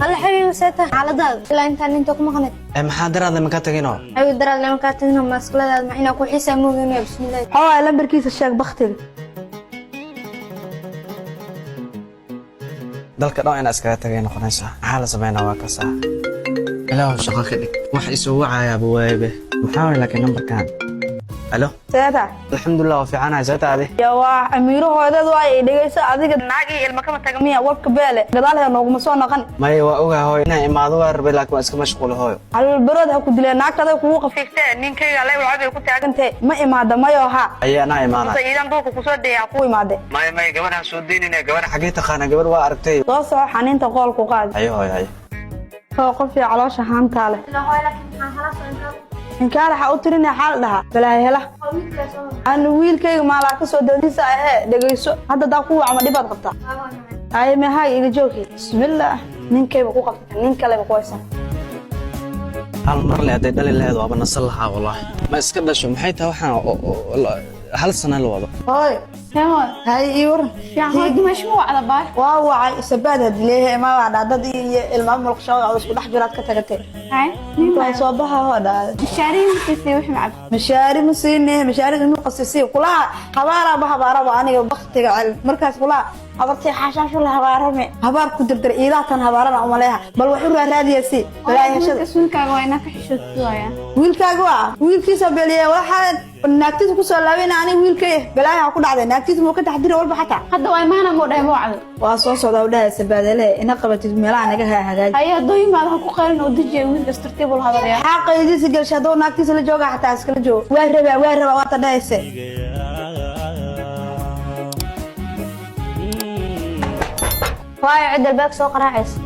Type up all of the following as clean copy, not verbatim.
Alla xabiibi, see tahay xaaladaada ilaa intaan inta ku maqnayd? Ee, maxaa daraada ma ka tagino? Xabiib, daraad lama kaa tagino. Maskaladaada ma inaa ku xiisaa moogin? Bismillaah. Maxaa lambarkiisa? Sheeg baktiga. Dalka dhan inaa iskaga tagay noqonaysaa. Maxaa la sameynaa? Waa kasaa. Ilaahu shaqo ka dhig. Wax isoo wacayaaba waaybe. Maxaa waay laakiin nambarkan? Alo. Seeta? Alxamdulilah, waa fiicanahay. Seeta adi? Ya, waa Amiiro hooyadad waa ay dhegeyso. Adiga naag iyo ilma kama taga miya? Warka beele gadaal hee nooguma soo noqon. Maya, waa ogaa hooyo, inaan imaado waa rabay, laakiin waa iska mashquula, hooyo. Calolbarood ha ku dilee, naagtada kugu qafiiftee. Ninkayga lay wacad bay ku taagantahe. Ma imaada mayo ha? Ayaa anaa imaanay. Iidan dhulka kusoo daya ku imaade. Maya, maya, gabadhaan soo deynayna. Gabadha xaggee taqaana? Gabadh waa aragtay. Soo soco, xaniinta qool ku qaad. Hayo hooyo, hayo. Oo qof iyo caloosha haantaa leh. Hooyo, laakiin maxaa halaas oo intaa? Inkaar waxaa u tirinaya xaal dhahaa balaayo hela. Oo wiilkaa soo Aan wiilkayga maalaa ka soo dadiisa ahee. Dhegeyso, hadda daa ku wacma dhibaad qabtaa? Haye, mehaay iga joogi. Bismillaah, ninkayba ku qabta, nin kaleba ku haysan. Hal mar le hadday dhali lahayd waaba nasan lahaa, wallaahi. Ma iska dhasho? Maxay tahay waxaan hal sana la wado? Hooy. Hay, ii waran. Waa wacay sabaad hadileehe ma waa dad iyo ilmaa mulqsho oo isku dhex jiraad ka tagatay. Waa soo baxa hoo dhaa. Mishaari ma siine, mishaari inuu qasisi kulaha habaaraba habaaraba aniga baktiga cel markaas kulaha habartay xaashaashu la habaarame habaar ku dardar iidaatan habaarana umaleeha. Bal wax u raaraadiya si balaayashada. Wiilkaaga waa wiilkiisa beliye, waxaa naagtiisa ku soo laabina. Aniga wiilkay balaayo ha ku dhacday, naagtiisa muu ka taxdiri walba xataa. Hadda waa imaana muu dhahay? Mawcdo? Waa soo socdaa u dhahay sabaadale ina qabatid meelaha naga hagaaji. Haye, hadduu yimaado ha ku qaylin oo dejiya wiilkas, tartiib ula hadalaya. Maxaa qaydiisa gelsha? Hadduu naagtiisa la jooga xataa iskala joogo. Waa rabaa, waa rabaa, waata dhahayse. Waayo, cid albaab soo qaraacaysa.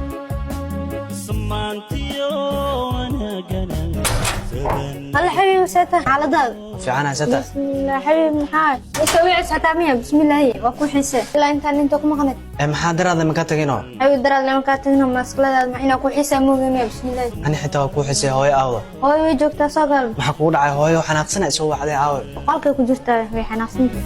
Alla xabiibi, see tahay xaaladaada? Fiicanahay. Seeta? Bismillaah, xabiib, maxaa isoo wicis xataa miya? Bismillaah, waa ku xiisee ilaa intaan inta ku maqnayd. Ee, maxaa daraada ma ka tagino? Xabiib, daraad lama kaa tagino. Maskaladaada ma inaa ku xiisaa moogin? Bismillaah. Ani xitaa waa kuu xisay. Hooyo aawda? Hooyo way joogtaa, soo gal. Maxaa kugu dhacay hooyo? Xanaaqsana isoo wacday aawe? Qolkay ku jirtaa, way xanaaqsanta.